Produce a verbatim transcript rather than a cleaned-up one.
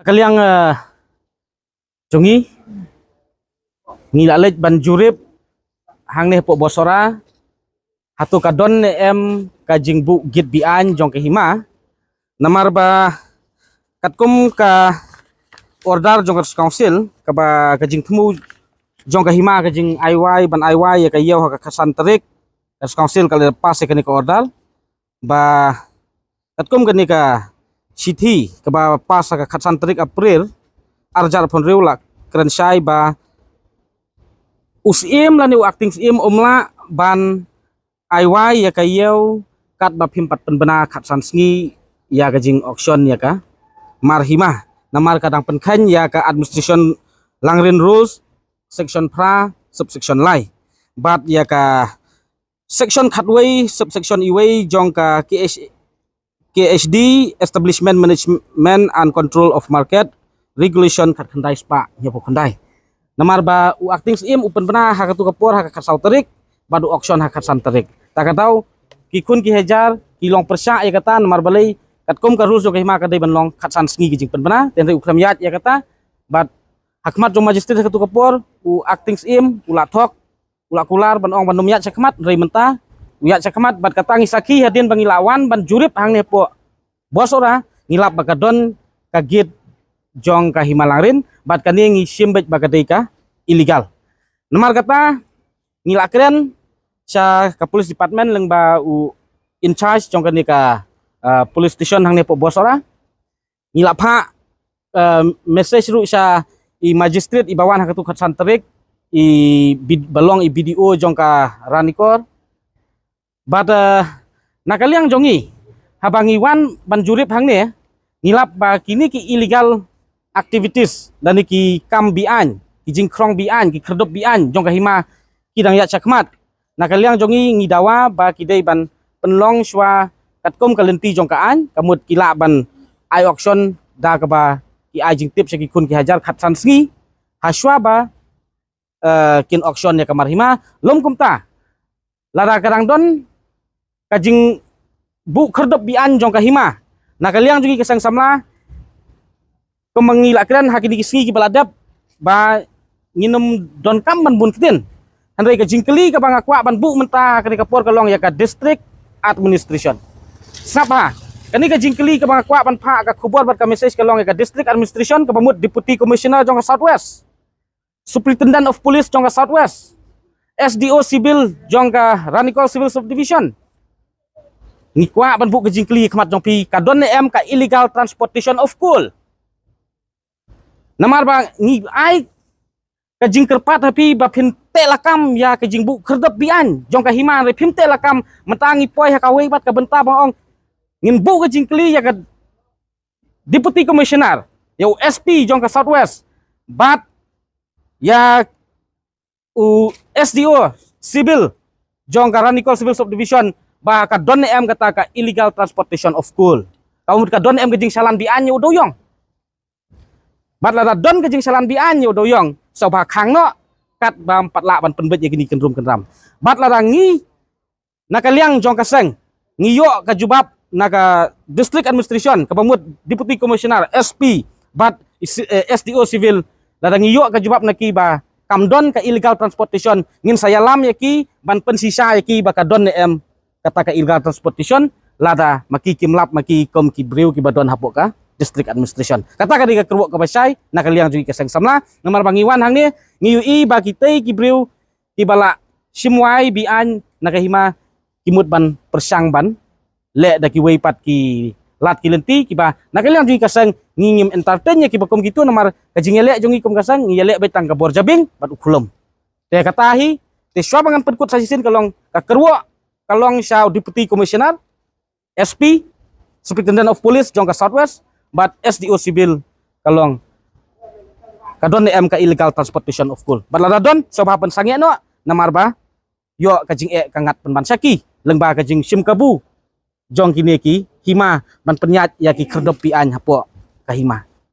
Ka liang, eh, jong ngi, ngi la leit ban jurip hangne hapoh Bosora, hato ka don ne em ka jingbuh git biang jong ka hima. Namar ba katkum ka order jong ka District Council, kaba ka jingthmu jong ka hima ka jingai wai, ban ai wai ïa ka ïew ha ka khatsan tarik, ka District Council ka la pass ïa kane ka order. Ba katkum kane ka shithi kaba pass ha ka khatsan tarik April, ar hajar arphew hynriew, la kren shai ba u Syiem lane u Acting Syiem um lah ban ai wai ïa ka ïew katba phim pat pynbna khatsan sngi ïa ka jing auction ïa ka mar hima. Namar ka dang pynkheiñ ïa ka Administration Langrin Rules, Section phra, Subsection lai, bad ïa ka Section khatwei, Subsection iwei jong ka K H, K H D, Establishment, Management and Control of Market Regulation khatkhyndai spah hynñiewphew khyndai. Namar ba u Acting Syiem u pynbna ha katu ka por ha ka khatsaw tarik, bad u auction ha ka khatsan tarik. Ta ka daw, ki khun ki hajar ki long pyrshah ïa kata, namar balei, katkum ka rules jong ka hima ka dei ban long khatsan sngi ki jingpynbna, te hynrei u khlem ïaid ïa kata, bad ha khmat jong Magistrate ha katu ka por, u Acting Syiem u la thok, u la kular ban ong ban ym ïaid sha khmat, hynrei mynta u ïaid sha khmat. Bad kata ngi sakhi hadien ba ngi la wan ban jurip hangne hapoh Bosora, ngi lap ba ka don ka git jong ka hima Langrin, bad kane ngi shim beit ba ka dei ka illegal. Namar kata ngi la kren sha ka Police Department lyngba u in charge jong kane ka, uh, police station hangne hapoh Bosora. Ngi la phah, uh, message ruh sha i Magistrate iba wan ha katu khatsan tarik, i bid-, ba long i B D O jong ka Ranikor. Bad, uh, na ka liang jong ngi, haba ngi wan ban jurip hangne, ngi lap ba kine ki illegal activities, lane ki kam biang, ki jingkhrong biang, ki khyrdop biang jong ka hima, ki dang ïaid sha khmat. Na ka liang jong ngi, ngi dawa ba ki dei ban pynlong shuwa katkum ka lynti jong ka aiñ, ka mut ki lah ban ai auction da kaba ki ai jingtip sha ki khun ki hajar khatsan sngi, ha shuwa ba, eh, kin auction ïa ka mar hima. Lym kumta, lada ka dang don ka jingbuh khyrdop biang jong ka hima, na ka liang jong ngi ka seng samla, kumba ngi la kren ha kine ki sngi kiba la dep, ba ngin ym donkam ban bun ktien. Hynrei ka jingkylli kaba nga kwah ban buh mynta ha kane ka por ka long ïa ka District Administration. Sngap ha, kane ka jingkylli kaba nga kwah ban phah ka khubor bad ka message ka long ïa ka District Administration, kaba mut Deputy Commissioner jong ka South West, Superintendent of Police jong ka South West, S D O Civil jong ka Ranikor Civil Subdivision. Ngi kwah ban buh ka jingkylli ha khmat jong phi, ka don ne em ka illegal transportation of coal? Namar ba ngi ai ka jingkyrpad ha phi ba phin teh lakam ïa ka jingbuh khyrdop biang jong ka hima, hynrei phim teh lakam. Mynta ngi poi ha kawei pat ka bynta ba ong ngin buh ka jingkylli ïa ka Deputy Commissioner, ïa u S P jong ka South West, bad ïa u S D O Civil jong ka Ranikor Civil Subdivision, ba ka don ne em kata ka illegal transportation of coal. Ka mut ka don ne em ka jingchallan biang ïa u dewïong. Bad lada don ka jingchallan biang ïa u dewïong, sngewbha khang noh, katba ym pat lah ban pynbeit ïa kine ki kynrum kynram. Bad lada ngi, na ka liang jong ka seng, ngi ïoh ka jubab na ka District Administration, kaba mut Deputy Commissioner, S P, bad i si-, eh, S D O Civil, lada ngi ïoh ka jubab na ki ba kam don ka illegal transportation, ngin sa ïalam ïa ki ban pynshisha ïa ki ba ka don ne em kata ka illegal transportation, lada ma ki kim lap, ma ki kum ki briew kiba don hapoh ka District Administration. Kata ka dei ka kyrwoh kaba shai na ka liang jong ngi ka seng samla. Namar ba ngi wan hangne, ngi ïohi ba kitei ki briew kiba la shim wai biang na ka hima, ki mut ban pyrshang ban leh da kiwei pat ki lad ki lynti, kiba na ka liang jong ngi ka seng ngi ngim entertain ïa kiba kum kitu, namar ka jingïaleh jong ngi kum ka seng, ngi ïaleh beit tang ka bor jabieng bad u khlem. Te kata hi, te shuwa ba ngan pynkut sa shisien, ka long ka kyrwoh, ka long sha u Deputy Commissioner, S P, Superintendent of Police jong ka South West, bad S D O Civil, ka long ka don ne em ka illegal transportation of coal. Bad lada don, sngewbha pynsangeh noh, namar ba ïoh ka jingeh ka ngat pynban sha ki lyngba ka jingshim kabu jong kine ki hima ban pynïaid ïa ki khyrdop biang hapoh ka hima.